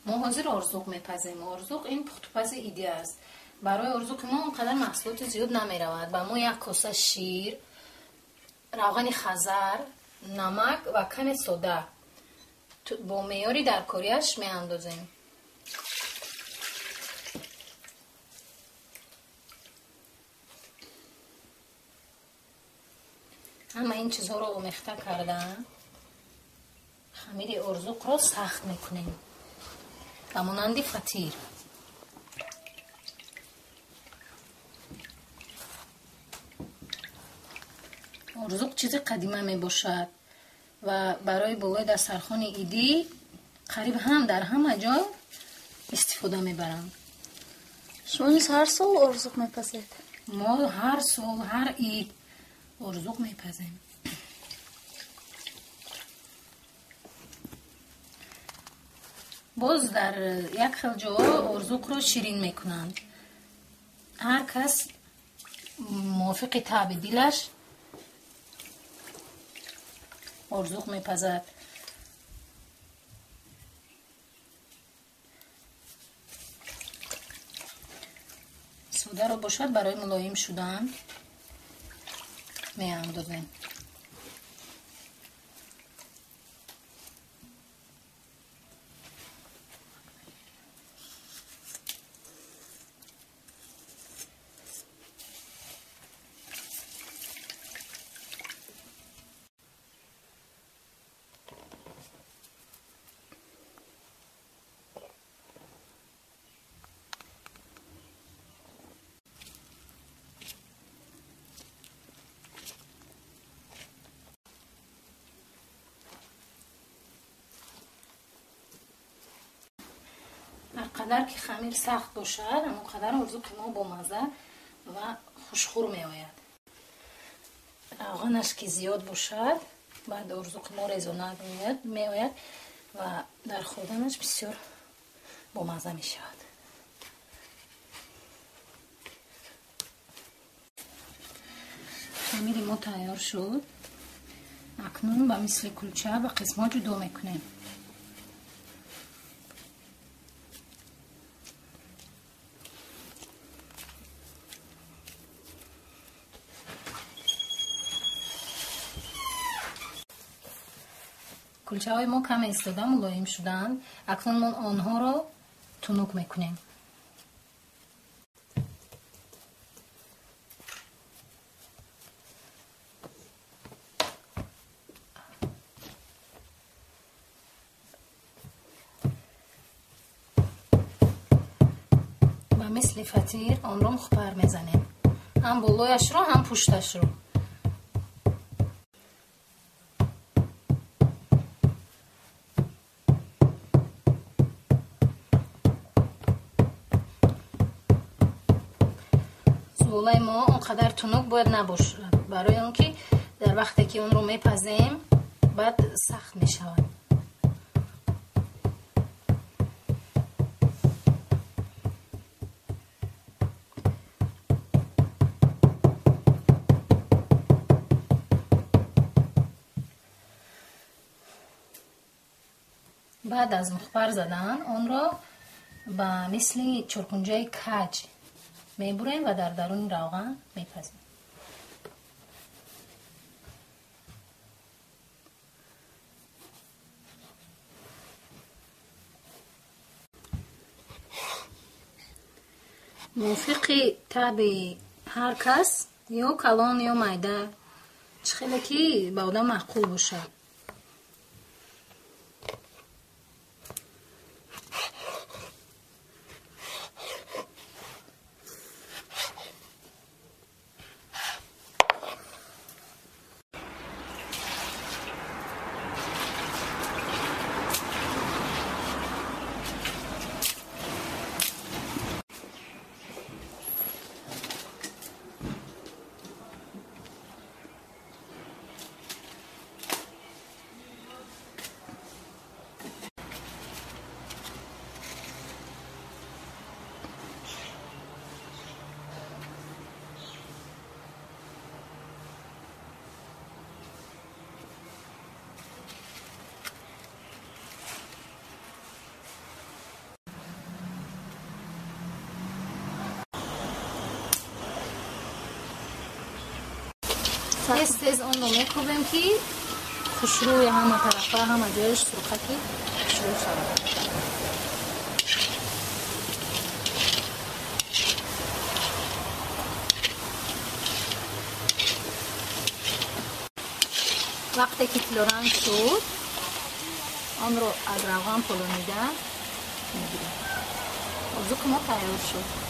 Мо ҳозир орзуқ мепазем. Орзуқ ин пухтупази идӣ аст. Барои орзуқи мо он қадар маҳсулоти зиёд намеравад. Ба мо як коса шир, равғани хазар, намак ва каме сода бо меъёри даркориаш меандозем. Ҳама ин чизҳоро омехта карда хамири орзуқро сахт мекунем ба монанди фатир. Орзуқ чизи қадима мебошад ва барои болои дастархони идӣ қариб ҳам дар ҳама ҷо истифода мебаранд. Шумо низ ҳар сол орзуқ мепазед? Мо ҳар сол, ҳар ид орзуқ мепазем. Боз дар як хел ҷоҳо орзуқро ширин мекунанд. Ҳар кас мувофиқи таъби дилаш орзуқ мепазад. Содаро бошад барои мулоим шудан меандозем. Ҳар қадар ки хамир сахт бошад, ҳамон қадар орзуқи мо бомазза ва хушхӯр меояд. Равғанаш ки зиёд бошад, баъд орзуқи мо резонак меояд ва дар хӯрданаш бисёр бомазза мешавад. Хамири мо тайёр шуд. Акнун ба мисли кулча ба қисмҳо ҷудо мекунем. Кулчаҳои мо каме истода мулоим шуданд. Акнун мо онҳоро тунук мекунем. Ба мисли фатир онро мухпар мезанем, ҳам болояшро, ҳам пушташро. Зуволаи мо он қадар тунук бояд набошад, барои он ки дар вақте ки онро мепазем баъд сахт мешавад. Баъд аз мухпар задан онро ба мисли чоркунҷаи каҷ мебурем ва дар даруни равған мепазем. Мувофиқи таъби ҳар кас, ё калон ё майда, чӣ хеле ки ба одам маъқул бошад. Тез тез онро мекӯбем, ки хушрӯи ҳама тарафа, ҳама ҷояш сурхаки хушрӯ шавад. Вақте ки тиллоранг шуд, онро аз равған полонида мегирем. Орзуқи мо тайёр шуд.